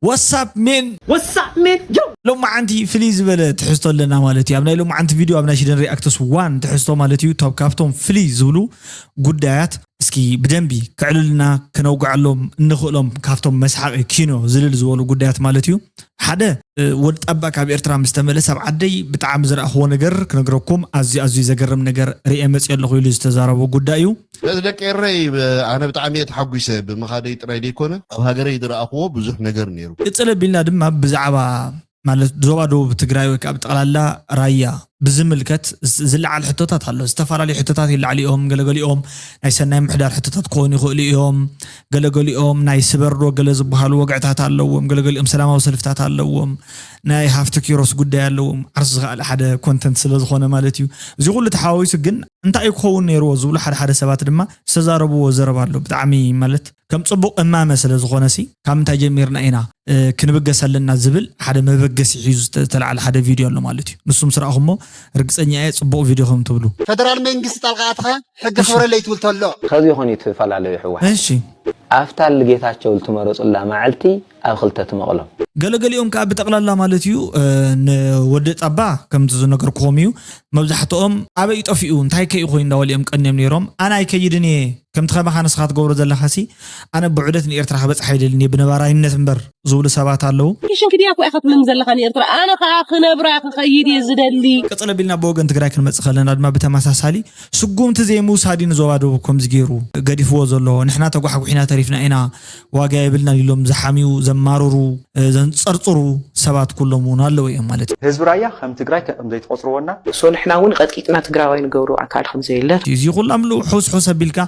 What's up, man? What's up, man? Yo! ሎማዓንቲ ፍልይ ዝበለ ትሕዝቶ ኣለና ማለት እዩ። ኣብ ናይ ሎማዓንቲ ቪድዮ ኣብ ናይ ሽደን ሪኣክትስ ዋን ትሕዝቶ ማለት እዩ። ካብ ካብቶም ፍልይ ዝብሉ ጉዳያት እስኪ ብደንቢ ክዕልልና ክነውግዓሎም እንኽእሎም ካብቶም መስሓቂ ኪኖ ዝልል ዝበሉ ጉዳያት ማለት እዩ። ሓደ ወዲ ጣባ ካብ ኤርትራ ምስ ተመለስ ኣብ ዓደይ ብጣዕሚ ዝረኣኽዎ ነገር ክነግረኩም ኣዝዩ ኣዝዩ ዘገርም ነገር ርኤ መፅእ ኣለኹ ኢሉ ዝተዛረቦ ጉዳይ እዩ። በዚ ደቂ ኤረይ ኣነ ብጣዕሚ እየ ተሓጒሰ ብምኻደይ ጥራይ ዘይኮነ ኣብ ሃገረይ ዝረኣኽዎ ብዙሕ ነገር ነይሩ። ቅፅል ኣቢልና ድማ ብዛዕባ ማለት ዞባ ደቡብ ትግራይ ወይ ከዓ ብጠቕላላ ራያ ብዝምልከት ዝለዓል ሕቶታት ኣሎ። ዝተፈላለዩ ሕቶታት ይለዓሉ እዮም። ገለገሊኦም ናይ ሰናይ ምሕዳር ሕቶታት ክኾኑ ይኽእሉ እዮም። ገለገሊኦም ናይ ስበርዶ ገለ ዝበሃሉ ወግዕታት ኣለዎም። ገለገሊኦም ሰላማዊ ሰልፍታት ኣለዎም። ናይ ሃፍቲ ኪሮስ ጉዳይ ኣለዎም። ዓርሱ ዝኸኣለ ሓደ ኮንተንት ስለ ዝኾነ ማለት እዩ። እዚ ኩሉ ተሓዋዊሱ ግን እንታይ እዩ ክኸውን ነይርዎ ዝብሉ ሓደ ሓደ ሰባት ድማ ዝተዛረብዎ ዘረባ ኣሎ። ብጣዕሚ ማለት ከም ፅቡቕ እማመ ስለ ዝኾነ ሲ ካብ ምንታይ ጀሚርና ኢና ክንብገስ ኣለና ዝብል ሓደ መበገሲ ሒዙ ዝተለዓለ ሓደ ቪድዮ ኣሎ ማለት እዩ። ንሱም ስራእኹሞ ርግፀኛ እየ ፅቡቕ ቪድዮ ከም ትብሉ። ፈደራል መንግስቲ ጣልቃ ኣትኻ ሕጊ ክብረለይ ትብል ተሎ። ከዚ ይኾን እዩ ትፈላለዩ ሕወሓት። እሺ ኣብታ ልጌታቸው ልትመረፁላ መዓልቲ ኣብ ክልተ ትመቕሎም። ገለገሊኦም ከዓ ብጠቕላላ ማለት እዩ ንወዲ ጣባ ከምቲ ዝነገርኩዎም እዩ። መብዛሕትኦም ኣበይ ጠፊኡ እንታይ ከ ኮይኑ እንዳበሉ እዮም ቀንዮም ነይሮም። ኣነ ኣይከይድን እየ ከምቲ ከማኻ ንስኻ ትገብሮ ዘለኻሲ ኣነ ብዑደት ንኤርትራ ክበፅሕ ኣይደልን እየ ብነባራይነት እምበር ዝብሉ ሰባት ኣለዉ። ሽንክድያ እኮ ኢኻ ትብለኒ ዘለኻ ንኤርትራ ኣነ ከዓ ክነብራ ክኸይድ እየ ዝደሊ። ቀፅል ኣቢልና ብወገን ትግራይ ክንመፅእ ከለና ድማ ብተመሳሳሊ ስጉምቲ ዘይምውሳድ እዩ ንዞባ ደቡብ ከምዚ ገይሩ ገዲፍዎ ዘሎ። ንሕና ተጓሕጉሒና ተሪፍና ኢና ዋጋ የብልናን ኢሎም ዝሓምዩ ዘማርሩ ዘንፀርፅሩ ሰባት ኩሎም እውን ኣለዉ እዮም ማለት እዩ። ህዝቢ ራያ ከም ትግራይ ከም ዘይትቆፅርዎና so ንሕና እውን ቀጥቂጥና ትግራዋይ ንገብሮ ኣካል ከም ዘየለ። እዚ ኩላ ምሉእ ሕውስ ሕውስ ኣቢልካ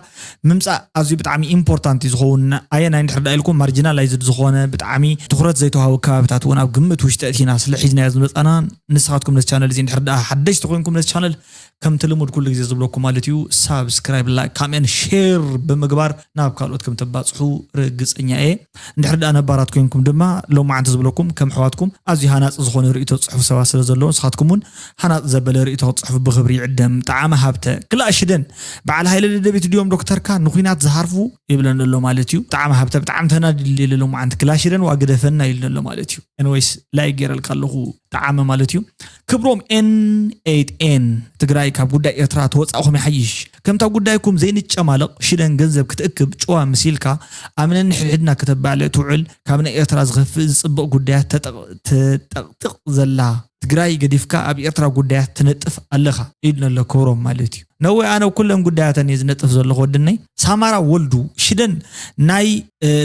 ምምፃእ ኣዝዩ ብጣዕሚ ኢምፖርታንት እዩ ዝኸውን። ኣየናይ እንድሕር ዳ ኢልኩም ማርጂናላይዝድ ዝኾነ ብጣዕሚ ትኹረት ዘይተዋሃቡ ከባብታት እውን ኣብ ግምት ውሽጢ ኣእቲና ስለ ሒዝናዮ ዝመፃና። ንስኻትኩም ነዚ ቻነል እዚ እንድሕር ዳ ሓደሽቲ ኮይንኩም ነዚ ቻነል ከምቲ ልሙድ ኩሉ ግዜ ዝብለኩም ማለት እዩ ሳብስክራይብ ላይክ ካሜን ሼር ብምግባር ናብ ካልኦት ከም ተባፅሑ ርግፀኛ እየ። እንድሕር ደኣ ነባራት ኮይንኩም ድማ ሎማዓንቲ ዝብለኩም ከም ኣሕዋትኩም ኣዝዩ ሃናፂ ዝኾነ ርእይቶ ዝፅሕፉ ሰባት ስለ ዘለዉ ንስኻትኩም እውን ሃናፂ ዘበለ ርእይቶ ክትፅሕፉ ብኽብሪ ይዕደም። ጠዓመ ሃብተ ክላእ ሽደን በዓል ሃይለ ደደቢት ድዮም ዶክተርካ ንኩናት ዝሃርፉ ይብለኒ ኣሎ ማለት እዩ። ጠዓመ ሃብተ ብጣዕሚ ተናዲድሉ ኢለ ሎማዓንቲ ክላእ ሽደን ዋ ግደፈና ኢሉኒ ኣሎ ማለት እዩ። ኤንወይስ ላይክ ገይረልካ ኣለኹ ጠዓመ ማለት እዩ። ክብሮም ኤን ኤይት ኤን ትግራይ ካብ ጉዳይ ኤርትራ ተወፃእኹም ይሓይሽ። ከምታ ጉዳይኩም ዘይንጨማለቕ ሽደን ገንዘብ ክትእክብ ጭዋ ምሲልካ ኣብ ነንሕድሕድና ከተባልዕ ትውዕል ካብ ናይ ኤርትራ ዝኸፍእ ዝፅብቕ ጉዳያት ተጠቕጥቕ ዘላ ትግራይ ገዲፍካ ኣብ ኤርትራ ጉዳያት ትነጥፍ ኣለኻ ኢሉ ነሎ ክብሮም ማለት እዩ። ነወይ ኣነ ኩለን ጉዳያተን እየ ዝነጥፍ ዘለኹ ወድነይ ሳማራ ወልዱ ሽደን ናይ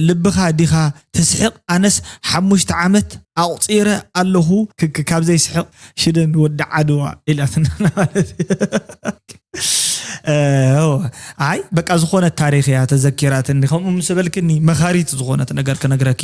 ልብኻ ዲኻ ትስሕቕ ኣነስ ሓሙሽተ ዓመት ኣቑፂረ ኣለኹ ክክ ካብ ዘይስሕቕ ሽደን ወዲ ዓድዋ ኢላትና ማለት እዩ። ኣይ በቃ ዝኾነት ታሪኽ እያ ተዘኪራትኒ ከምኡ ምስ በልክኒ መኻሪት ዝኾነት ነገር ክነግረኪ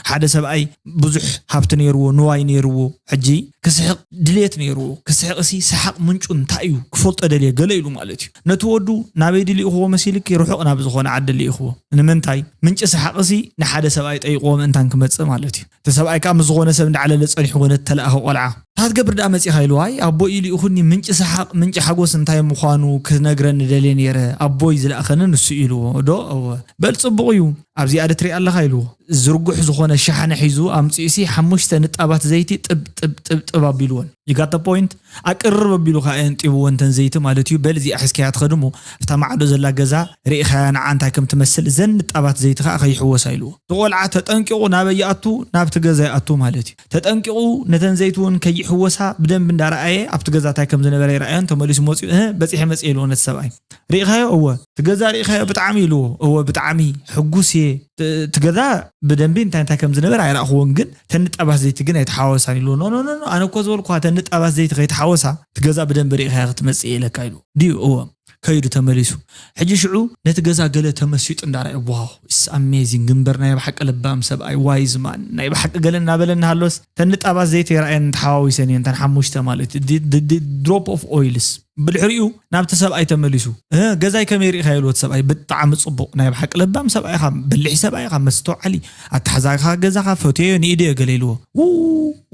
ሓደ ሰብኣይ ብዙሕ ሃብቲ ነይርዎ ንዋይ ነይርዎ ሕጂ ክስሕቕ ድልየት ነይርዎ ክስሕቕ ሲ ሰሓቕ ምንጩ እንታይ እዩ ክፈልጦ ደልየ ገለ ኢሉ ማለት እዩ ነቲ ወዱ ናበይ ድልእኽዎ መሲልኪ ርሑቕ ናብ ዝኾነ ዓዲ ልኢኽዎ ንምንታይ ምንጪ ሰሓቕ ሲ ንሓደ ሰብኣይ ጠይቕዎ ምእንታን ክመጽእ ማለት እዩ እቲ ሰብኣይ ከዓ ምስ ዝኾነ ሰብ እንዳዕለለ ጸኒሑ ኮነ ተለኣኸ ቆልዓ እንታይ ትገብር ደኣ መጺኻ ኢልዋ ኣይ ኣቦይ ኢሉ ይኹኒ ምንጪ ሰሓቕ ምንጪ ሓጎስ እንታይ ምዃኑ ክነግረኒ ደልየ ነይረ ኣቦይ ዝለኣኸኒ ንሱ ኢልዎ ዶ እወ በል ጽቡቕ እዩ ኣብዚኣ ዶ ትሪኣ ኣለኻ ኢልዎ ዝርጉሕ ዝኾነ ሸሓነ ሒዙ ኣምጺኡሲ ሓሙሽተ ንጣባት ዘይቲ ጥብ ጥብ ጥብ ጥብ ኣቢልወን you got the point ኣቅርብ ኣቢሉ ከዓ የንጢብወን ተን ዘይቲ ማለት እዩ በል እዚኣ ሒዝካያ ትኸድ እሞ ኣብታ ማዕዶ ዘላ ገዛ ርኢኻያ ንዓ እንታይ ከም ትመስል እዘን ንጣባት ዘይቲ ከዓ ከይሕወሳ ኢልዎ እቲ ቆልዓ ተጠንቂቑ ናበይ ይኣቱ ናብቲ ገዛ ይኣቱ ማለት እዩ ተጠንቂቑ ነተን ዘይቲ እውን ከይሕወሳ ብደንቢ እንዳረኣየ ኣብቲ ገዛ እንታይ ከም ዝነበረ ይረኣዮን ተመሊሱ መፂኡ እህ በፂሐ መፅእ ኢልዎ ነቲ ሰብኣይ ርኢኻዮ እወ እቲ ገዛ ርኢኻዮ ብጣዕሚ ኢልዎ እወ ብጣዕሚ ሕጉስ እየ እቲ ገዛ ብደንቢ እንታይ እንታይ ከም ዝነበር ኣይረእኽዎን ግን ተንጣባስ ዘይቲ ግን ኣይተሓወሳን ኢልዎ ኖ ኖ ኖ ኣነ እኮ ዝበልኩ ተንጣባስ ዘይቲ ከይተሓወሳ እቲ ገዛ ብደንቢ ርኢኻዮ ክትመፅእ ኢለካ ኢልዎ ድዩ እወ ከይዱ ተመሊሱ ሕጂ ሽዑ ነቲ ገዛ ገለ ተመሲጡ እንዳረኣየ ዋው ስ ኣሜዚንግ እምበር ናይ ብሓቂ ለባም ሰብኣይ ዋይዝ ማን ናይ ብሓቂ ገለ እናበለ እናሃሎስ ተንጣባስ ዘይቲ የረኣየን ተሓዋዊሰን እየን ተን ሓሙሽተ ማለት ድሮፕ ኦፍ ኦይልስ ብድሕሪኡ ናብቲ ሰብኣይ ተመሊሱ፣ እህ ገዛይ ከመይ ርኢኻዮ? ኢልዎ እቲ ሰብኣይ ብጣዕሚ ጽቡቕ፣ ናይ ብሓቂ ለባም ሰብኣይ ኢኻ፣ በሊሕ ሰብኣይ ኢኻ፣ መስተውዓሊ፣ ኣተሓዛኻ ገዛኻ ፈትየዮ፣ ንኢደዮ ገለ ኢልዎ። ው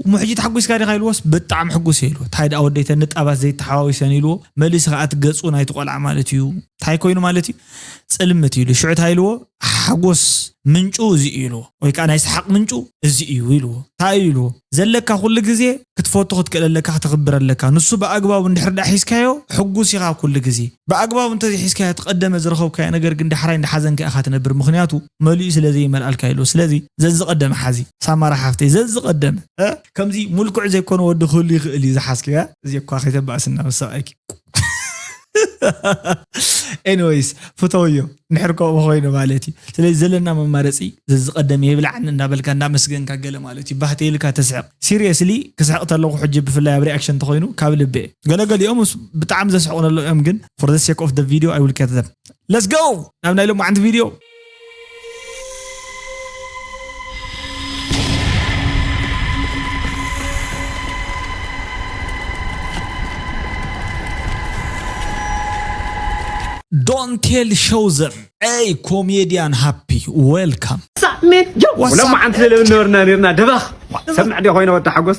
እሞ ሕጂ ተሓጒስካ ዲኻ? ኢልዎስ ብጣዕሚ ሕጉስ እየ ኢልዎ። ታይ ደኣ ወደይ ተን ንጣባት ዘይተሓዋዊሰን ኢልዎ። መሊሱ ኸኣ እቲ ገጹ ናይቲ ቆልዓ ማለት እዩ ታይ ኮይኑ ማለት እዩ ጽልምት ኢሉ። ሽዑ ታይ ኢልዎ? ሓጎስ ምንጩ እዚ እዩ ኢልዎ፣ ወይ ከዓ ናይ ሰሓቕ ምንጩ እዚ እዩ ኢልዎ። እንታይ እዩ ኢልዎ? ዘለካ ኩሉ ግዜ ክትፈቱ ክትክእል ኣለካ፣ ክተኽብር ኣለካ። ንሱ ብኣግባቡ እንድሕር ደኣ ሒዝካዮ፣ ሕጉስ ኢኻ ኩሉ ግዜ። ብኣግባቡ እንተዘይሒዝካዮ፣ እቲ ቀደመ ዝረኸብካዮ ነገር ግን ዳሕራይ እንዳሓዘንካ ኢኻ ትነብር። ምኽንያቱ መሊኡ ስለ ዘይመልኣልካ ኢልዎ። ስለዚ ዘዝቐደመ ሓዚ፣ ሳማራ ሓፍተይ፣ ዘዝቐደመ፣ እ? ከምዚ ሙልኩዕ ዘይኮነ ወዲ ክህሉ ይኽእል እዩ ዝሓዝክያ። እዚ እኳ ከይተባእስና ምስ ሰብኣይኪ። ኤኒዌይስ፣ ፍተውዮ፣ እንድሕር ከምኡ ኮይኑ ማለት እዩ። ስለዚ ዘለና መማረፂ፣ ዘዝቐደመ የብልዓኒ እንዳበልካ እንዳመስገንካ ገለ ማለት እዩ። ባህተ ኢልካ ተስሕቕ። ሲሪየስሊ፣ ክስሕቕ ተለኹ ሕጂ ብፍላይ ኣብ ሪኣክሽን እንተኾይኑ ካብ ልቢ እየ። ገለገሊኦም ምስ ብጣዕሚ ዘስሕቑ ዘለዉ እዮም፣ ግን for the sake of the video, I will cut them. Let's go! ናብ ናይ ሎማዓንቲ ቪድዮ። Don't tell show them. Hey, comedian Happy, welcome. ሳሜት ጆ What's up? ሎማዓንቲ ለለ ነበርና ነርና ደባኽ ሰምዕ ዲ ኮይነ ወዲ ሓጎስ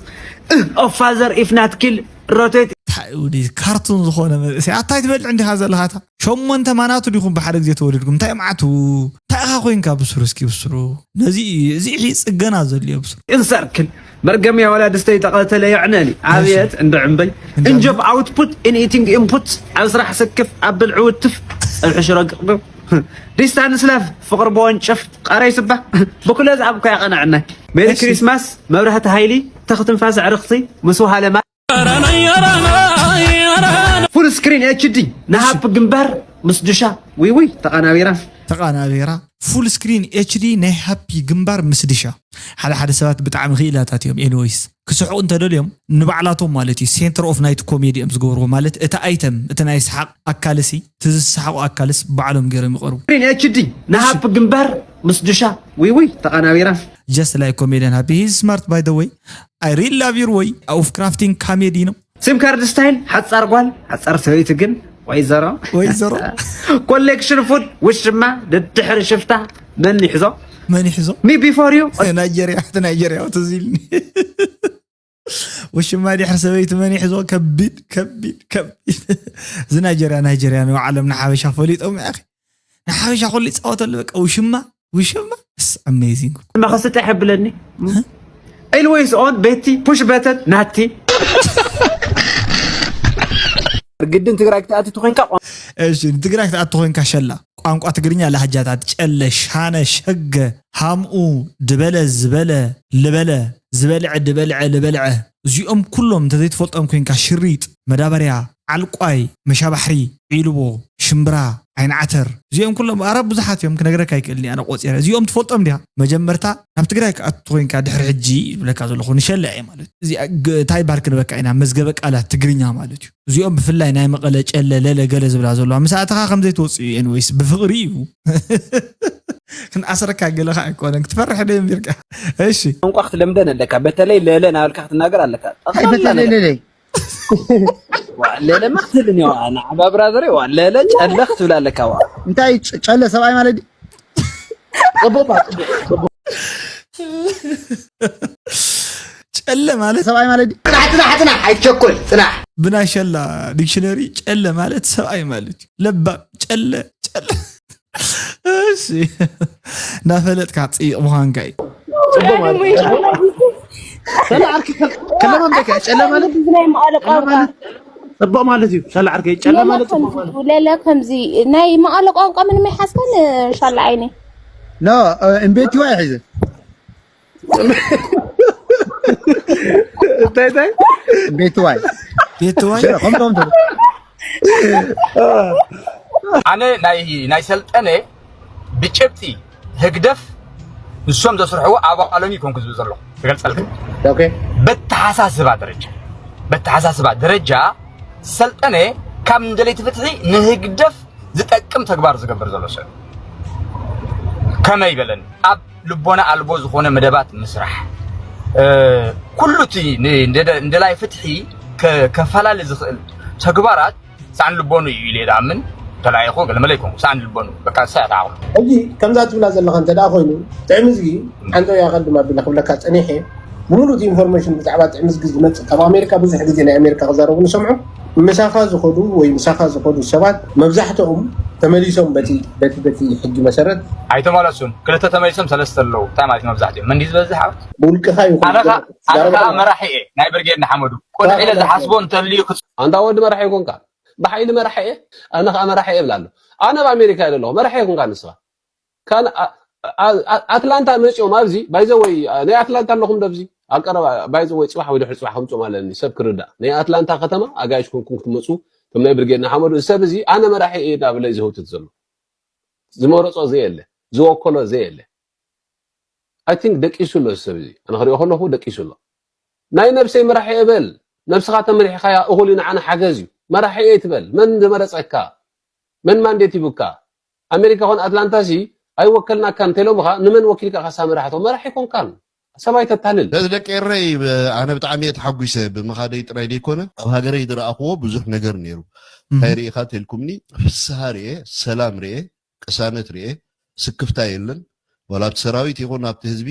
ኦፍ ፋዘር ኢፍ ናት ኪል ሮቴት እንታይ እዩ ወዲ ካርቱን ዝኾነ መንእሰይ? ኣታይ ትበልዕ እንዲኻ ዘለኻ? እታ ሸሞንተ ማናቱ ዲኹም ብሓደ ግዜ ተወሊድኩም? እንታይ መዓቱ? እንታይ ኢኻ ኮይንካ ብስሩ? እስኪ ብስሩ። ነዚ እዩ፣ እዚ እዩ ጽገና ዘድልዮ ብስሩ። ኢንሰርክል መርገም ያ ወላድ ስተይ ተቐተለ የዕነኒ። ኣብየት እንደ ዕምበይ። እንደ እንጀብ ኣውትፑት ኢን ኢቲንግ ኢንፑት ኣብ ስራሕ ስክፍ ኣብ ብልዒ ውትፍ ጸብሒ ሽሮ ግቕብብ ዲስታንስ ለፍ ፍቕሪ ብወንጭፍ ቃረይ ስባ ብኩለ ዝኣብ እኮ ያቐንዐናይ። ሜሪ እሺ። ክሪስማስ መብራህቲ ሃይሊ ተኽትንፋስ ዕርኽቲ ምስ ውሃለማ ፉል ስክሪን ኤች ዲ ንሃፕ ግንባር ምስ ድሻ ዊዊ ተቓናቢራ። ተቓናቢራ። ፉል ስክሪን ኤች ዲ ናይ ሃፒ ግንባር ምስ ድሻ። ሓደ ሓደ ሰባት ብጣዕሚ ክኢላታት እዮም። ኤኒዌይስ፣ ክስሕቑ እንተደልዮም ንባዕላቶም ማለት እዩ፣ ሴንተር ኦፍ ናይቲ ኮሜዲ እዮም ዝገብርዎ። ማለት እቲ ኣይተም፣ እቲ ናይ ሰሓቕ ኣካልሲ፣ እቲ ዝሰሓቑ ኣካልስ ባዕሎም ገይሮም ይቐርቡ። ስክሪን ኤች ዲ ንሃፕ ግንባር ምስ ድሻ ዊዊ ተቓናቢራ። Just like comedian Happy, he's smart, by the way. I really love your way of crafting comedy, you know. ሲም ካርድ ስታይል ሓጻር ጓል ሓጻር ሰበይቲ ግን ወይዘሮ ወይዘሮ። ኮሌክሽን ፉድ ውሽማ ድድሕሪ ሽፍታ መን ይሕዞ? መን ይሕዞ? ሚ ቢፎር ዩ ናይጀርያ፣ እቲ ናይጀርያ ትዝ ኢልኒ። ውሽማ ድሕሪ ሰበይቲ መን ይሕዞ? ከቢድ ከቢድ ከቢድ። እዚ ናይጀርያ ናይጀርያ ነው ዓለም ንሓበሻ ፈሊጦም ያኺ። ንሓበሻ ኩሉ ይጻወተሉ በቃ ውሽማ ውሽማ። It's amazing. መኸስተ ይሕብለኒ። ኤልዌይስ ኦን ቤቲ ፑሽ በተን ናቲ። ግድን ትግራይ ክትኣቲ ተኮይንካ እሺ፣ ንትግራይ ክትኣቲ ኮይንካ ሸላ ቋንቋ ትግርኛ ላህጃታት ጨለ፣ ሻነ፣ ሸገ፣ ሃምኡ፣ ድበለ፣ ዝበለ፣ ልበለ፣ ዝበልዐ፣ ድበልዐ፣ ልበልዐ፣ እዚኦም ኩሎም እንተዘይትፈልጦም ኮይንካ ሽሪጥ፣ መዳበርያ፣ ዓልቋይ፣ መሻባሕሪ፣ ዒልቦ፣ ሽምብራ፣ ዓይኒ ዓተር፣ እዚኦም ኩሎም ኣረ ብዙሓት እዮም ክነግረካ ኣይክእልን እየ ኣነ ቆፂረ። እዚኦም ትፈልጦም ዲኻ? መጀመርታ ናብ ትግራይ ክኣቱ ኮይንካ ድሕሪ ሕጂ ይብለካ ዘለኹ ንሸላ እየ ማለት እዩ። እዚኣ ግ- እንታይ ባር ክንበካ ኢና መዝገበ ቃላት ትግርኛ ማለት እዩ። እዚኦም ብፍላይ ናይ መቐለ ጨለ ለለ ገለ ዝብላ ዘለዋ ምስ ኣተኻ ከም ዘይትወፅእ እዩ። ኤንወይስ ብፍቕሪ እዩ ክንኣስረካ ገለኻ ኣይኮነን ክትፈርሕ ደ ቢርካ። እሺ ቋንቋ ክትለምደን ኣለካ። በተለይ ለለ ናበልካ ክትናገር ኣለካ። ጠቕላላ ነገር። ለለለይ ዋ፣ ለለ መኽትልን እያ፣ ዋ፣ ንዓባ ብራዘር፣ ዋ፣ ለለ ጨለ ክትብል ኣለካ፣ ዋ። እንታይ ጨ- ጨለ ሰብኣይ ማለት ድዩ? ጽቡቕ፣ ጽቡቕ፣ ጽቡቕ። ጨለ ማለት ሰብኣይ ማለት ድዩ? ጽናሕ፣ ጽናሕ፣ ጽናሕ፣ ኣይትቸኩል፣ ጽናሕ። ብናይ ሸላ ዲክሽነሪ ጨለ ማለት ሰብኣይ ማለት እዩ። ለባም፣ ጨለ፣ ጨለ። እሺ። እናፈለጥካ ጽይቕ ምዃንካ እዩ። ጽቡቕ ማለት እዩ። ሰላ ዓርኪ ከል- ከለማምደካ ጨለ ማለት ናይ መቐለ ጨለ ቋንቋ። ማለት ጽቡቕ ማለት እዩ። ሰላ ዓርኪ ጨለ ለለ ማለት ጽቡቕ ከምዚ ማለት። ለለ ከምዚ ናይ መቐለ ቋንቋ ምንም ኣይሓዝካን ሻላ ዓይነይ። ኖ እምቤት ይዋ ይሕዝ። እንታይ እንታይ? እምቤት ይዋ። ቤት ዋይ። ከምቶም ኣነ ናይ ናይ ሰልጠነ ብጭብጢ ህግደፍ ንሶም ዘስርሕዎ ኣባሎም ይኮንኩ ዝብል ዘለኹ ክገልጸልክ። ኦኬ። በተሓሳስባ ደረጃ በተሓሳስባ ደረጃ ሰልጠነ ካብ ንደለይቲ ፍትሒ ንህግደፍ ዝጠቅም ተግባር ዝገብር ዘሎ ሰብ ከመይ በለኒ ኣብ ልቦና ኣልቦ ዝኾነ መደባት ምስራሕ ኩሉ እቲ ንደላይ ፍትሒ ከፈላለ ዝኽእል ተግባራት ሳዕን ልቦኑ እዩ ኢለ ዝኣምን። ተላኢኹ ገለመለ ይኮንኩ ሳዕን ልቦኑ በቃ ሰ ኣታዕኹ ሕጂ ከምዛ ትብላ ዘለኻ እንተ ደኣ ኮይኑ ጥዕሚ ዝጊ ሓንቶ እያ ቀድም ኣቢለ ክብለካ ጸኒሐ ብምሉእ እቲ ኢንፎርሜሽን ብዛዕባ ጥዕሚ ዝጊ ዝመጽእ ካብ ኣሜሪካ ብዙሕ ግዜ ናይ ኣሜሪካ ክዛረቡ ንሰምዖ ምሳኻ ዝኸዱ ወይ ምሳኻ ዝኸዱ ሰባት መብዛሕትኦም ተመሊሶም በቲ በቲ በቲ ሕጊ መሰረት ኣይተመለሱን። ክልተ ተመሊሶም ሰለስተ ኣለዉ። እንታይ ማለት እዩ? መብዛሕትኦም መንዲ ዝበዝሕ ኣብ ብውልቅኻ ይኹን ኣነ ኸ- ኣነ ዳርጋ ከዓ መራሒ እየ ናይ ብርጌድ ንሓመዱ። ቆልዕ ኢለ ዝሓስቦ እንተልዩ ክፅ- ኣንታ ወዲ መራሒ ይኮንካ። ብሓይሊ መራሒ እየ፣ ኣነ ከዓ መራሒ እየ ብላ ኣሎ። ኣነ ኣብ ኣሜሪካ እየ ዘለኹ፣ መራሒ ይኮንካ ንስኻ። ካን ኣ- ኣ- ኣ- ኣትላንታ መፂኦም ኣብዚ ባይዘወይ ናይ ኣትላንታ ኣለኹም ደብዚ ኣብ ቀረባ ባይዘወይ ፅባሕ ወይ ድሕሪ ፅባሕ ከምፅኦም ኣለኒ ሰብ ክርዳእ ናይ ኣትላንታ ከተማ ኣጋይሽ ኮንኩም ክትመፁ ከም ናይ ብርጌድ ንሓመዱ እዚ ሰብ እዚ ኣነ መራሒ እየ እናበለ እዩ ዝህውትት ዘሎ። ዝመረፆ ዘየለ፣ ዝወከሎ ዘየለ። I think ደቂሱ ኣሎ እዚ ሰብ እዚ። ኣነ ክሪኦ ከለኹ ደቂሱ ኣሎ። ናይ ነብሰይ መራሒ እየ በል። ነብስኻ ተመሪሕኻያ እኹል እዩ ንዓና ሓገዝ እዩ። መራሒ እየ ትበል። መን ዝመረፀካ? መን ማንዴት ሂቡካ? ኣሜሪካ ኮን ኣትላንታ ሲ ኣይወከልናካን እንተኢሎምኻ ንመን ወኪልካ ካሳ መራሕቶም? መራሒ ኮንካን። ሰብ ኣይተታልል። በዚ ደቂ ኤረይ ኣነ ብጣዕሚ እየ ተሓጒሰ ብምኻደይ ጥራይ ዘይኮነ ኣብ ሃገረይ ዝረኣኽዎ ብዙሕ ነገር ነይሩ። እንታይ ርኢኻ ተልኩምኒ? ፍስሃ ርኤ፣ ሰላም ርኤ፣ ቅሳነት ርኤ፣ ስክፍታ የለን። ዋላ ኣብቲ ሰራዊት ይኹን ኣብቲ ህዝቢ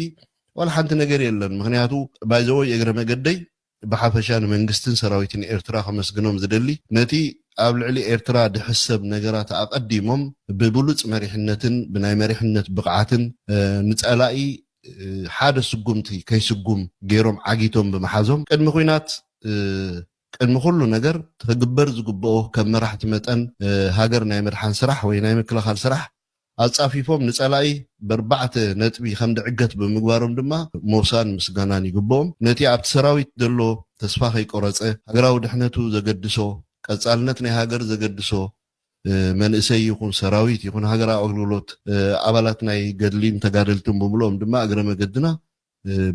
ዋላ ሓንቲ ነገር የለን። ምክንያቱ ባይዘወይ እግረ መገደይ ብሓፈሻ ንመንግስትን ሰራዊትን ኤርትራ ከመስግኖም ዝደሊ ነቲ ኣብ ልዕሊ ኤርትራ ድሕሰብ ነገራት ኣቐዲሞም ብብሉፅ መሪሕነትን ብናይ መሪሕነት ብቕዓትን ንፀላኢ ሓደ ስጉምቲ ከይስጉም ገይሮም ዓጊቶም ብምሓዞም ቅድሚ ኲናት ቅድሚ ኩሉ ነገር ክግበር ዝግብኦ ከም መራሕቲ መጠን ሃገር ናይ ምድሓን ስራሕ ወይ ናይ ምክልኻል ስራሕ ኣጻፊፎም ንጸላኢ በርባዕተ ነጥቢ ከም ድዕገት ብምግባሮም ድማ ሞሳን ምስጋናን ይግብኦም። ነቲ ኣብቲ ሰራዊት ዘሎ ተስፋ ከይቆረጸ ሃገራዊ ድሕነቱ ዘገድሶ ቀጻልነት ናይ ሃገር ዘገድሶ መንእሰይ ይኹን ሰራዊት ይኹን ሃገራዊ ኣገልግሎት ኣባላት ናይ ገድሊን ተጋደልትን ብምልኦም ድማ እግረ መገድና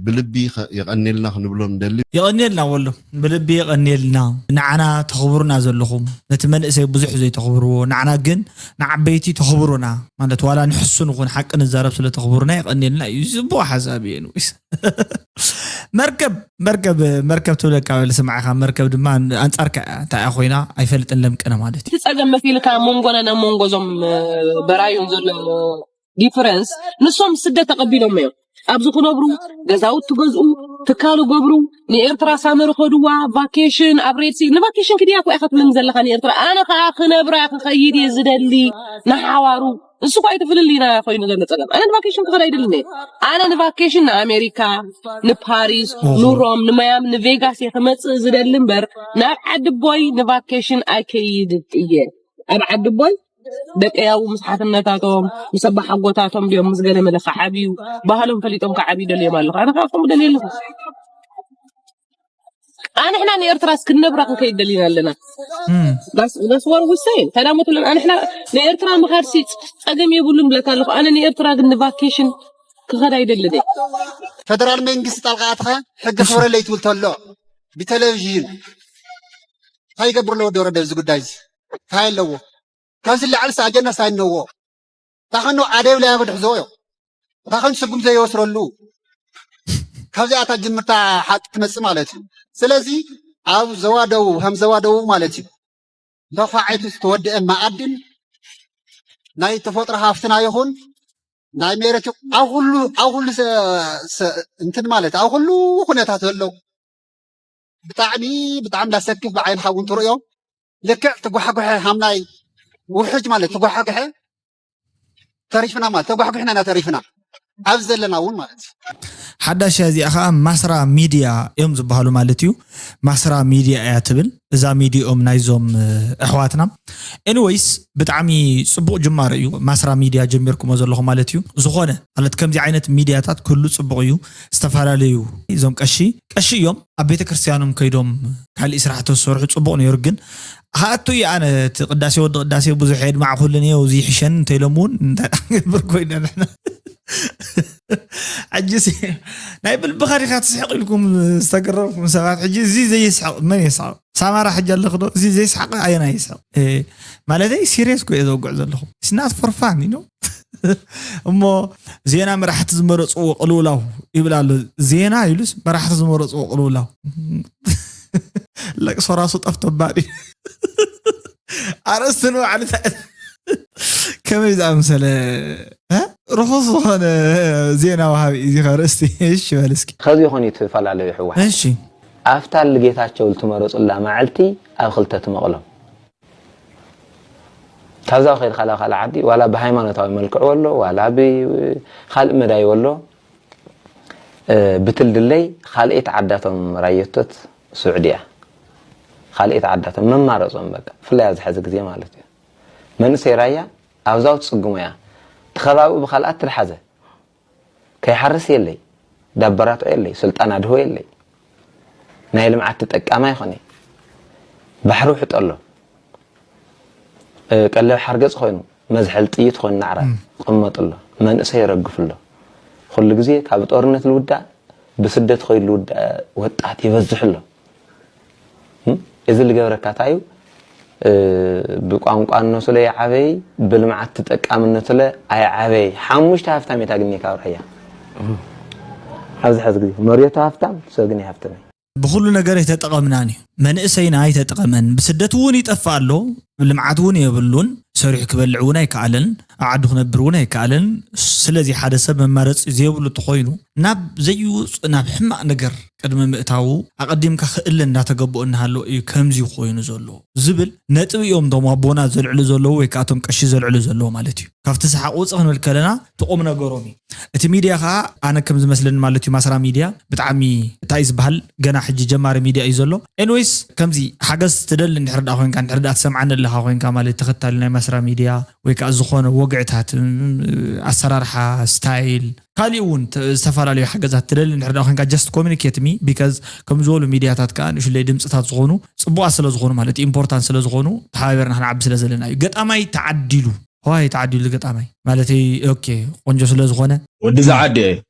ብልቢ የቐኔልና ክንብሎም ንደሊ። የቐኔልና ወሎ ብልቢ የቐኔልና። ንዓና ተኽብሩና ዘለኹም ነቲ መንእሰይ ብዙሕ ዘይተኽብርዎ ንዓና ግን ንዓበይቲ ተኽብሩና ማለት ዋላ ንሕሱ ንኹን ሓቂ ንዛረብ ስለ ተኽብሩና የቐኔልና እዩ። ዝቡቕ ሓሳብ እዩ። ንስ መርከብ መርከብ መርከብ ትብለካ በል ስምዓኻ መርከብ ድማ ኣንጻርካ እንታይ ኮይና ኣይፈልጥን ለምቅነ ማለት እዩ። እቲ ጸገም መሲልካ መንጎና ናብ መንጎ ዞም በራዩን ዘሎ ዲፈረንስ ንሶም ስደት ተቐቢሎም እዮም። ኣብዚ ክነብሩ ገዛውቲ ገዝኡ ትካሉ ገብሩ ንኤርትራ ሳመር ኸድዋ ቫኬሽን ኣብ ሬድሲ ንቫኬሽን ክድያ እኮ ኢኻ ትብለኒ ዘለኻ ንኤርትራ ኣነ ከዓ ክነብራ ክኸይድ እየ ዝደሊ ንሓዋሩ ንሱ እኮ ኣይትፍልልይና ኮይኑ ዘሎ ፀገም ኣነ ንቫኬሽን ክኸድ ኣይደልን እየ ኣነ ንቫኬሽን ንኣሜሪካ ንፓሪስ ንሮም ንማያሚ ንቬጋስ እየ ክመፅእ ዝደሊ እምበር ናብ ዓዲ ቦይ ንቫኬሽን ኣይከይድ እየ ኣብ ዓዲ ቦይ ደቀይ ኣብኡ ምስ ሓትነታቶም ምስ ኣባሓጎታቶም ድዮም ምስ ገለ መለ ክዓብዩ ባህሎም ፈሊጦም ክዓብዩ ደልዮም ኣለኹ ኣነ ካብቶም ደልየ ኣለኹ ኣንሕና ንኤርትራስ ክንነብራ ክንከይድ ደሊና ኣለና ዳስወር ውሳይን ሰላም ወትለን ኣንሕና ንኤርትራ ምኻድሲ ጸገም የብሉን ብለካ ኣለኹ ኣነ ንኤርትራ ግን ንቫኬሽን ክኸድ ኣይደልን እየ ፈደራል መንግስቲ ጣልቃ ኣትኻ ሕጊ ክብረለይ ትብል ተሎ ብቴሌቪዥን እንታይ ይገብር ኣለዎ ደረደ እዚ ጉዳይ እዚ እንታይ ኣለዎ ካብዚ ላዕሊ ሰኣጀና ሳይነዎ ታኸኖ ኣደብ ላይ ኣበድሕዞ ዮ ታኸን ስጉም ዘይወስረሉ ካብዚኣታ ጅምርታ ሓቂ ትመፅእ ማለት እዩ ስለዚ ኣብ ዘዋደቡ ከም ዘዋደቡ ማለት እዩ ተፋዒቱ ዝተወደአ መኣድን ናይ ተፈጥሮ ሃፍትና ይኹን ናይ ሜረት ኣብ ኩሉ ኣብ ኩሉ እንትን ማለት ኣብ ኩሉ ኩነታት ዘሎ ብጣዕሚ ብጣዕሚ ዳሰክፍ ብዓይንኻ እውን ትርእዮ ልክዕ ትጓሕጉሐ ሃምናይ ውሕጅ ማለት ትጓሕጉሐ ተሪፍና ማለት ተጓሕጉሕና ኢና ተሪፍና ኣብዚ ዘለና እውን ማለት ሓዳሽ እዚኣ ከዓ ማስራ ሚድያ እዮም ዝበሃሉ ማለት እዩ ማስራ ሚድያ እያ ትብል እዛ ሚድኦም ናይዞም ኣሕዋትና ኤኒወይስ ብጣዕሚ ፅቡቅ ጅማሮ እዩ ማስራ ሚድያ ጀሚርኩሞ ዘለኹ ማለት እዩ ዝኾነ ማለት ከምዚ ዓይነት ሚድያታት ክህሉ ፅቡቅ እዩ ዝተፈላለዩ እዞም ቀሺ ቀሺ እዮም ኣብ ቤተክርስትያኖም ከይዶም ካልእ ስራሕ ተዝሰርሑ ፅቡቅ ነይሩ ግን ክኣቱ እየ ኣነ እቲ ቅዳሴ ወዲ ቅዳሴ ብዙሕ የድማዕኩሉን እየ እዚ ይሕሸኒ እንተኢሎም እውን እንታይ ዳንገብር ኮይነ ንሕና ሕጂ ናይ ብልብኻ ዲኻ ትስሕቕ ኢልኩም ዝተገረምኩም ሰባት ሕጂ እዚ ዘይስሕቕ መን የስሕቕ ሳማራ ሕጂ ኣለኽዶ እዚ ዘይስሓቐ ኣየና ይስሕቕ ማለተይ ሲሪየስ ኮ እየ ዘውግዕ ዘለኹ ስናት ፎርፋን ኢኖ እሞ ዜና መራሕቲ ዝመረፅዎ ቅልውላው ይብል ኣሎ ዜና ኢሉስ መራሕቲ ዝመረፅዎ ቅልውላው ለቅሶ ራሱ ጠፍቶባ ድዩ ኣርእስቲ ንባዕሉ ከመይ ዝኣምሰለ ርኹስ ዝኾነ ዜና ወሃቢ እዩ ዚኸ ርእስቲ እሺ በል እስኪ ከዚ ይኾን እዩ ትፈላለዩ ሕወሓት እሺ ኣብታ ልጌታቸው ልትመረፁላ መዓልቲ ኣብ ክልተ ትመቕሎም ካብዛ ከይድካ ላ ካልእ ዓዲ ዋላ ብሃይማኖታዊ መልክዕ ወሎ ዋላ ብካልእ መዳይ ወሎ ብትልድለይ ካልኤት ዓዳቶም ራየቶት ሱዕድያ ካልኤት ዓዳቶም መማረጾም በቃ ብፍላይ ኣብዚ ሕዚ ግዜ ማለት እዩ። መንእሰይ ራያ ኣብዛው ትጽግሞ እያ። እቲ ከባቢኡ ብካልኣት ትልሓዘ ከይሓርስ የለይ፣ ዳበራትዖ የለይ፣ ስልጣን ኣድህቦ የለይ፣ ናይ ልምዓት ተጠቃማይ ይኾነ፣ ባሕሪ ውሕጠሎ፣ ቀለብ ሓርገፅ ኮይኑ መዝሐል ጥይት ኮይኑ ናዕራ ቅመጥሎ፣ መንእሰይ ይረግፍሎ። ኩሉ ግዜ ካብ ጦርነት ልውዳእ ብስደት ኮይኑ ልውዳእ ወጣት ይበዝሕሎ። እዚ ልገብረካ እንታይ እዩ? ብቋንቋነቱ ለ ይዓበይ፣ ብልምዓት ተጠቃምነቱ ለ ኣይዓበይ። ሓሙሽተ ሃፍታም የታግኒ ካብ ራያ ኣብዚ ሕዚ ግዜ መሬቱ ሃፍታም፣ ሰብ ግን ሃፍተመይ። ብኩሉ ነገር ኣይተጠቐምናን እዩ። መንእሰይና ኣይተጠቐመን። ብስደት እውን ይጠፍእ ኣሎ፣ ልምዓት እውን የብሉን፣ ሰሪሑ ክበልዕ እውን ኣይከኣለን፣ ኣብ ዓዱ ክነብር እውን ኣይከኣለን። ስለዚ ሓደ ሰብ መማረፂ ዘይብሉ እንተኾይኑ ናብ ዘይውፅ ናብ ሕማቕ ነገር ቅድሚ ምእታዉ ኣቐዲምካ ክእለ እንዳተገበኦ እናሃለወ እዩ ከምዚ ኮይኑ ዘሎ ዝብል ነጥቢ እዮም እቶም ኣቦና ዘልዕሉ ዘለዉ ወይ ከዓ እቶም ቀሺ ዘልዕሉ ዘለዉ ማለት እዩ። ካብቲ ሰሓቕ ውፅእ ክንብል ከለና እቲ ቁም ነገሮም እዩ። እቲ ሚድያ ከዓ ኣነ ከም ዝመስለኒ ማለት እዩ ማስራ ሚድያ ብጣዕሚ እንታይ እዩ ዝበሃል ገና ሕጂ ጀማሪ ሚድያ እዩ ዘሎ። ኤንዌይስ ከምዚ ሓገዝ ትደሊ እንድሕር ደኣ ኮይንካ እንድሕር ደኣ ትሰምዓኒ ኣለኻ ኮይንካ ማለት ተኸታሊ ናይ ማስራ ሚድያ ወይ ከዓ ዝኾነ ወግዕታት ኣሰራርሓ ስታይል ካሊእ እውን ዝተፈላለዩ ሓገዛት ትደሊ እንድሕር ደኣ ኮይንካ just communicate me because ከም ዝበሉ ሚድያታት ከዓ ንእሽለይ ድምፅታት ዝኾኑ ፅቡቃት ስለ ዝኾኑ ማለት ኢምፖርታንት ስለ ዝኾኑ ተሓባቢርና ክንዓቢ ስለ ዘለና እዩ። ገጣማይ ተዓዲሉ ዋይ ተዓዲሉ ገጣማይ ማለተይ ኦኬ ቆንጆ ስለ ዝኾነ ወዲ ዝዓዲ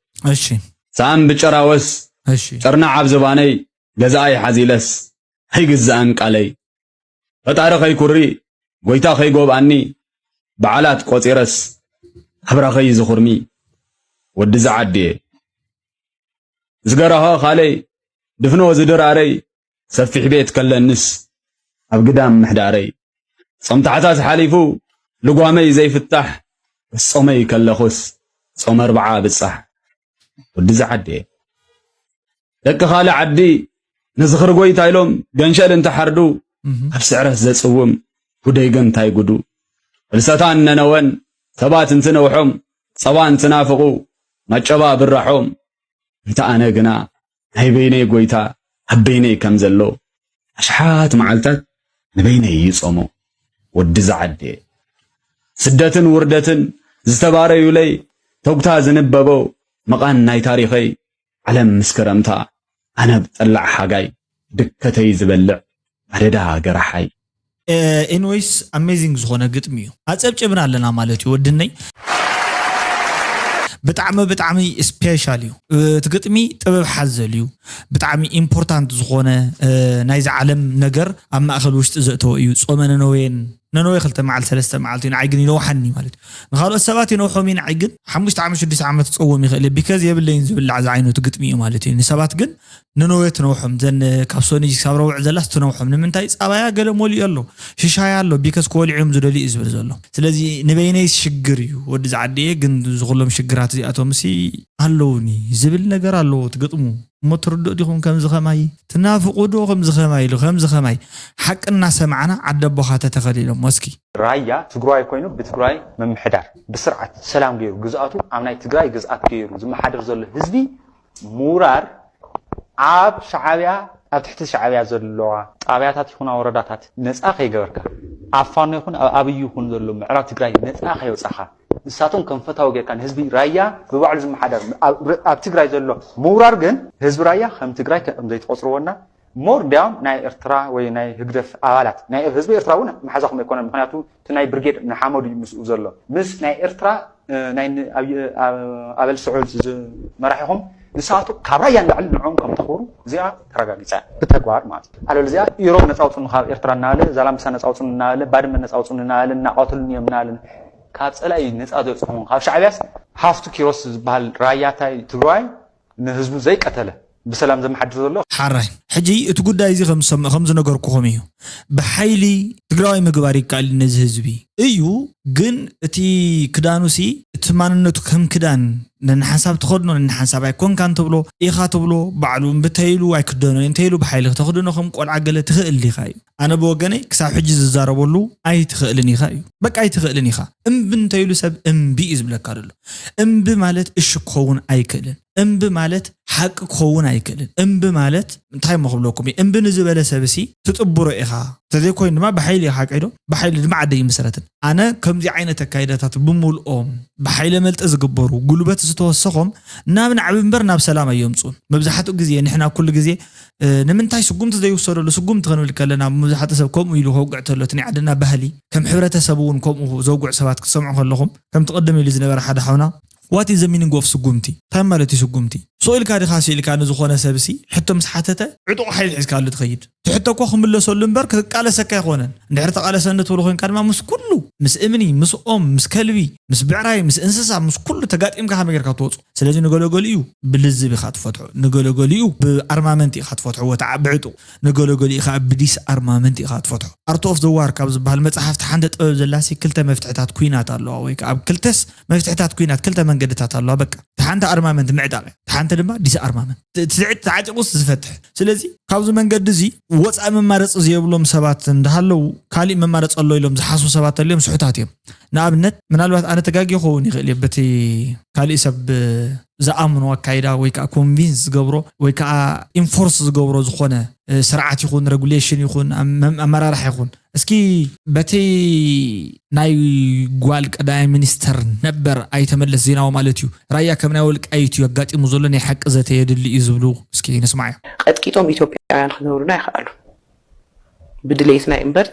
እሺ ሳም ብጨራወስ እሺ ጨርናዕ ኣብ ዝባነይ ገዛኣይ ሓዚለስ ኣይግዛእን ቃለይ ፈጣሪ ከይኩሪ ጎይታ ከይጎብኣኒ በዓላት ቆፂረስ ኣብራኸይ ዝኹርሚ ወዲ ዝዓዲ እየ ዝገራኸ ኻለይ ድፍኖ ዝድራረይ ሰፊሕ ቤት ከለንስ ኣብ ግዳም ምሕዳረይ ጾም ታሕሳስ ሓሊፉ ልጓመይ ዘይፍታሕ ምስ ጾመይ ከለኹስ ጾም ኣርብዓ ብጻሕ ወዲ ዝዓዲ ደቂ ካልእ ዓዲ ንዝኽሪ ጎይታ ኢሎም ገንሸል እንተሓርዱ ኣብ ስዕረት ዘጽውም ጉደይ ገንታይ ጉዱ ፍልሰታን ነነወን ሰባት እንትነውሖም ጸባ እንትናፍቑ ማጨባ ብራሖም እንተ ኣነ ግና ናይ በይነይ ጎይታ ኣብ በይነይ ከም ዘሎ ኣሽሓት መዓልታት ንበይነይ ይጾሞ ወዲ ዝዓዴ ስደትን ውርደትን ዝተባረዩለይ ተጉታ ዝንበቦ መቓን ናይ ታሪኸይ ዓለም ምስ ክረምታ ኣነ ብጠላዕ ሓጋይ ድከተይ ዝበልዕ ኣደዳ ገራሓይ ኤንወይስ ኣሜዚንግ ዝኾነ ግጥሚ እዩ ኣፀብጭብና ኣለና ማለት እዩ ወድነይ ብጣዕሚ ብጣዕሚ ስፔሻል እዩ እቲ ግጥሚ ጥበብ ሓዘል እዩ ብጣዕሚ ኢምፖርታንት ዝኾነ ናይዚ ዓለም ነገር ኣብ ማእኸል ውሽጢ ዘእተወ እዩ ጾመ ነነዌን ነነዌ ክልተ መዓልቲ ሰለስተ መዓልቲ እዩ ንዓይ ግን ይነውሓኒ ማለት እዩ ንኻልኦት ሰባት ይነውሖም እዩ ንዓይ ግን ሓሙሽተ ዓመት ሽዱሽተ ዓመት ክፀዎም ይኽእል እዩ ቢከዝ የብለይን ዝብላዕ ዝዓይነቱ ግጥሚ እዩ ማለት እዩ ንሰባት ግን ንነዌ ትነውሖም ዘን ካብ ሶኒ ክሳብ ረውዕ ዘላስ ትነውሖም ንምንታይ ፃባያ ገለ ሞሊኡ ኣሎ ሽሻያ ኣሎ ቢከስ ክወልዕዮም ዝደልዩ እዩ ዝብል ዘሎ ስለዚ ንበይነይ ሽግር እዩ ወዲ ዝዓዲ እየ ግን ዝኩሎም ሽግራት እዚኣቶም ሲ ኣለውኒ ዝብል ነገር ኣለዎ ትግጥሙ እሞ ትርድእ ዲኹም ከምዚ ከማይ ትናፍቁ ዶ ከምዚ ከማይ ኢሉ ከምዚ ከማይ ሓቂ እናሰማዕና ዓዲ ኣቦኻ ተተኸሊሎም ወስኪ ራያ ትግራዋይ ኮይኑ ብትግራዋይ ምምሕዳር ብስርዓት ሰላም ገይሩ ግዝኣቱ ኣብ ናይ ትግራይ ግዝኣት ገይሩ ዝመሓደር ዘሎ ህዝቢ ምውራር ኣብ ሻዕብያ ኣብ ትሕቲ ሻዕብያ ዘለዋ ጣብያታት ይኹና ወረዳታት ነፃ ከይገበርካ ኣብ ፋኖ ይኹን ኣብ ኣብይ ይኹን ዘሎ ምዕራብ ትግራይ ነፃ ከየውፃኻ ንሳቶም ከም ፈታዊ ጌርካ ንህዝቢ ራያ ብባዕሉ ዝመሓደር ኣብ ትግራይ ዘሎ ምውራር ግን ህዝቢ ራያ ከም ትግራይ ከም ዘይትቆፅርዎና more እንዲያውም ናይ ኤርትራ ወይ ናይ ህግደፍ ኣባላት ናይ ህዝቢ ኤርትራ እውን መሓዛኹም ኣይኮነን ምክንያቱ እቲ ናይ ብርጌድ ንሓመዱ እዩ ምስኡ ዘሎ ምስ ናይ ኤርትራ ናይ ኣበል ስዑል መራሒኹም ንሳቱ ካብ ራያ ንላዕሊ ንዕኦም ከም ተኽብሩ እዚኣ ተረጋጊፃ ብተግባር ማለት እዩ ኣለበለዚኣ ኢሮብ ነፃ ኣውፅኡኒ ካብ ኤርትራ እናበለ ዛላምበሳ ነፃ ኣውፅኡኒ እናበለ ባድመ ነፃ ኣውፅኡኒ እናበለ እናቐትሉኒ እዮም እናበለ ካብ ፀላኢ ነፃ ዘውፅኹም ካብ ሻዕብያስ ሃፍቱ ኪሮስ ዝበሃል ራያታይ ትግራዋይ ንህዝቡ ዘይቀተለ ብሰላም ዘመሓድር ዘሎ። ሓራይ ሕጂ እቲ ጉዳይ እዚ ከም ዝነገርኩኹም እዩ። ብሓይሊ ትግራዋይ ምግባር ይከኣል እዩ ነዚ ህዝቢ። እዩ። ግን እቲ ክዳኑ ሲ እቲ ማንነቱ ከም ክዳን ነንሓንሳብ ትኸድኖ ነንሓንሳብ ኣይኮንካን ትብሎ ኢኻ ትብሎ። ባዕሉ እምቢ ተይሉ ኣይክደኖ እንተይሉ ብሓይሊ ክተኽድኖ ከም ቆልዓ ገለ ትኽእል ዲኻ እዩ። ኣነ ብወገነይ ክሳብ ሕጂ ዝዛረበሉ ኣይትኽእልን ኢኻ እዩ። በቃ ኣይትኽእልን ኢኻ። እምቢ እንተይሉ ሰብ እምቢ እዩ ዝብለካ ዘሎ። እምቢ ማለት እሺ ክኸውን ኣይክእልን። እምቢ ማለት ሓቂ ክኸውን ኣይክእልን። እምቢ ማለት እንታይ እሞ ክብለኩም እየ? እምቢ ንዝበለ ሰብ ሲ ትጥብሮ ኢኻ። ተዘይኮይኑ ድማ ብሓይሊ ኢኻ ቀይዶ ብሓይሊ ድማ ዓደ ይምስረትን። ኣነ ከምዚ ዓይነት ኣካይዳታት ብምልኦም ብሓይለ መልጠ ዝግበሩ ጉልበት ዝተወሰኾም ናብ ናዕቢ እምበር ናብ ሰላም ኣየምፁን። መብዛሕትኡ ግዜ ንሕና ኩሉ ግዜ እ፣ ንምንታይ ስጉምቲ ዘይውሰደሉ? ስጉምቲ ክንብል ከለና መብዛሕትኡ ሰብ ከምኡ ኢሉ ከውግዕ ተሎ እቲ ናይ ዓድና ባህሊ ከም ሕብረተሰብ እውን ከምኡ ዘውግዕ ሰባት ክትሰምዑ ከለኹም ከምቲ ቅድም ኢሉ ዝነበረ ሓደ ሓውና what is the meaning of ስጉምቲ? እንታይ ማለት እዩ ስጉምቲ? ስቕ ኢልካ ዲኻ ስኢልካ ንዝኾነ ሰብሲ ሕቶ ምስ ሓተተ ዕጡቕ ሓይሊ ሒዝካሉ ትኸይድ? እቲ ሕቶ እኮ ክምለሰሉ እምበር ክቃለሰካ ኣይኮነን። እንድሕር ተቓለሰኒ ትብሎ ኮይንካ ድማ ምስ ኩሉ ምስ እምኒ ምስ ኦም ምስ ከልቢ ምስ ብዕራይ ምስ እንስሳ ምስ ኩሉ ተጋጢምካ ከመይ ጌርካ ትወፁ? ስለዚ ንገለገሊኡ ብልዝብ ኢኻ ትፈትሖ፣ ንገለገሊኡ ብኣርማመንት ኢኻ ትፈትሖ፣ ወተዓ ብዕጡቕ ንገለገሊኡ ከዓ ብዲስ ኣርማመንት ኢኻ ትፈትሖ። ኣርት ኦፍ ዘ ዋር ካብ ዝበሃል መፅሓፍቲ ሓንቲ ጥበብ ዘላሲ ክልተ መፍትሕታት ኩናት ኣለዋ ወይ ከዓ ኣብ ክልተስ መፍትሕታት ኩናት ክልተ መንገድታት ኣለዋ። በቃ እቲ ሓንቲ ኣርማመንት ምዕጣቕ እያ፣ እቲ ሓንቲ ድማ ዲስ ኣርማመንት። እቲ ዝዕ- ተዓጢቑስ ዝፈትሕ። ስለዚ ካብዚ መንገዲ እዚ ወፃኢ መማረፂ ዘየብሎም ሰባት እንዳሃለው ካሊእ መማረፂ ኣሎ ኢሎም ዝሓስቡ ሰባት ተልዮም ስሑታት እዮም። ንኣብነት ምናልባት ኣነ ተጋጊ ክኸውን ይኽእል እየ በቲ ካሊእ ሰብ ዝኣምኖ ኣካይዳ ወይ ከዓ ኮንቪንስ ዝገብሮ ወይ ከዓ ኢንፎርስ ዝገብሮ ዝኾነ እ፣ ስርዓት ይኹን ሬጉሌሽን ይኹን ኣመ- ኣመራርሓ ይኹን እስኪ በቲ ናይ ጓል ቀዳማይ ሚኒስተር ነበር ኣይተ መለስ ዜናዊ ማለት እዩ ራያ ከም ናይ ወልቃይት እዩ ኣጋጢሙ ዘሎ ናይ ሓቂ ዘተ የድሊ እዩ ዝብሉ እስኪ ንስማዕ እዮም። ቀጥቂጦም ኢትዮጵያውያን ክገብሩና ይኽኣሉ ብድሌትና እምበር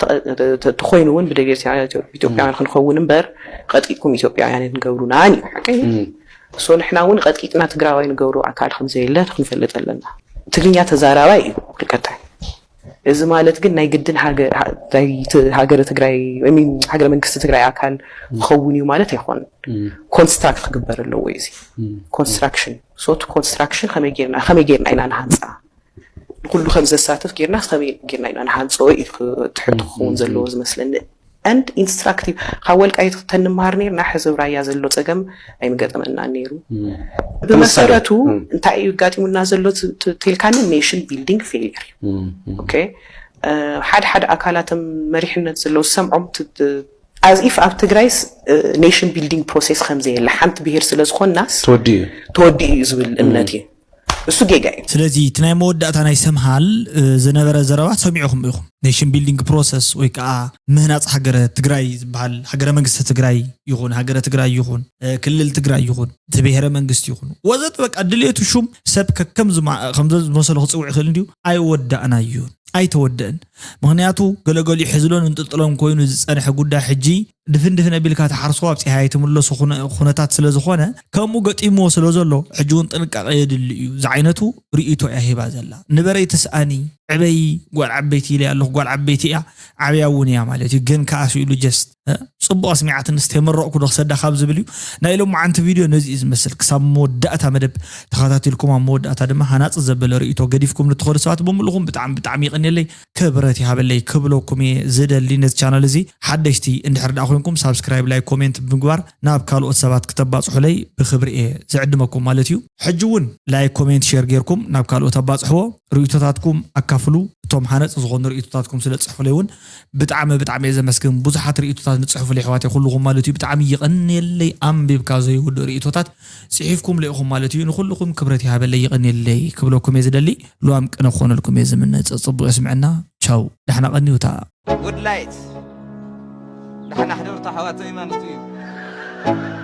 ተኾይኑ እውን ብድሌትና ኢትዮጵያውያን ክንኸውን እምበር ቀጥቂጥኩም ኢትዮጵያውያን ንገብሩናን እዩ ሓቀይ እሶ ንሕና እውን ቀጥቂጥና ትግራዋይ ንገብሩ ኣካል ከምዘየለ ክንፈልጥ ኣለና ትግርኛ ተዛራባይ እዩ ልቀታይ እዚ ማለት ግን ናይ ግድን ሃገረ ትግራይ ሃገረ መንግስቲ ትግራይ ኣካል ክኸውን እዩ ማለት ኣይኮን ኮንስትራክት ክግበር ኣለዎ እዚ ኮንስትራክሽን ሶቲ ኮንስትራክሽን ከመይ ጌርና ከመይ ጌርና ኢና ንሃንፃ ንኩሉ ከም ዘሳትፍ ጌርና ከመይ ጌርና ኢና ንሃንፅኦ እዩ ትሕቶ ክኸውን ዘለዎ ዝመስለኒ and instructive ካብ ወልቃይት ተንምሃር ነርና ሕዚ ራያ ዘሎ ፀገም ኣይምገጠመና ነይሩ ብመሰረቱ እንታይ እዩ ጋጢሙና ዘሎ ቴልካኒ nation building failure ሓደ ሓደ ኣካላትም መሪሕነት ዘለዉ ሰምዖም as if ኣብ ትግራይስ nation building process ከምዘየለ ሓንቲ ብሄር ስለዝኮንናስ ተወዲኡ እዩ ዝብል እምነት እዩ እሱ ጌጋ እዩ። ስለዚ እቲ ናይ መወዳእታ ናይ ሰምሃል ዝነበረ ዘረባ ሰሚዕኹም ኢኹም። ኔሽን ቢልዲንግ ፕሮሰስ ወይ ከዓ ምህናፅ ሃገረ ትግራይ ዝበሃል ሃገረ መንግስቲ ትግራይ ይኹን ሃገረ ትግራይ ይኹን ክልል ትግራይ ይኹን እቲ ብሄረ መንግስቲ ይኹን ወዘት በቃ ድልየቱ ሹም ሰብ ከከም ዝመሰሎ ክፅውዕ ይኽእል እንዲዩ ኣይወዳእናዩን ኣይተወደእን። ምኽንያቱ ገለገሊኡ ሕዝሎን እንጥልጥሎን ኮይኑ ዝፀንሐ ጉዳይ ሕጂ ድፍንድፍን ኣቢልካ ትሓርሶ ኣብ ፀሃይ ትምለሶ ኩነታት ስለ ዝኾነ ከምኡ ገጢምዎ ስለ ዘሎ ሕጂ እውን ጥንቃቐ የድሊ እዩ ዝዓይነቱ ርእይቶ እያ ሂባ ዘላ። ንበረይ ትስኣኒ ዕበይ ጓል ዓበይቲ ኢለ ኣለኹ። ጓል ዓበይቲ እያ ዓብያ እውን እያ ማለት እዩ። ግን ከኣ ስኢሉ just ፅቡቕ ኣስሚዓትንስ ተይመረቕኩ ዶ ክሰዳ ካብ ዝብል እዩ። ናይ ሎማዓንቲ ቪድዮ ነዚ እዩ ዝመስል። ክሳብ መወዳእታ መደብ ተኸታቲልኩም ኣብ መወዳእታ ድማ ሃናፂ ዘበለ ርእይቶ ገዲፍኩም ንትኸዱ ሰባት ብምልኹም ብጣዕሚ ብጣዕሚ ይቐንየለይ። ክብረት ይሃበለይ ክብለኩም እየ ዝደሊ። ነዚ ቻናል እዚ ሓደሽቲ እንድሕር ደኣ ኮይንኩም ሳብስክራይብ፣ ላይክ፣ ኮሜንት ብምግባር ናብ ካልኦት ሰባት ክተባፅሑለይ ብክብሪ እየ ዝዕድመኩም ማለት እዩ። ሕጂ እውን ላይክ፣ ኮሜንት፣ ሼር ጌርኩም ናብ ካልኦት ኣባፅሕዎ። ርእይቶታትኩም ኣካፍሉ። እቶም ሃነፂ ዝኾኑ ርእይቶታትኩም ስለ ፅሕፉለይ እውን ብጣዕሚ ብጣዕሚ እየ ዘመስግን። ብዙሓት ርእይቶታት ንፅሕፉለይ ኣሕዋተይ ኩልኹም ማለት እዩ። ብጣዕሚ ይቐንየለይ ኣንቢብካ ዘይውድእ ርእይቶታት ፅሒፍኩም ለኢኹም ማለት እዩ። ንኹልኹም ክብረት ይሃበለይ ይቐንየለይ ክብለኩም እየ ዝደሊ። ልዋም ቅነ ክኾነልኩም እየ ዝምነ። ፀፅቡቕ የስምዐና። ቻው። ዳሕና ቀንዩ። እታ Good light. ዳሕና ሕደሩ እታ ኣሕዋተይ ማለት እዩ።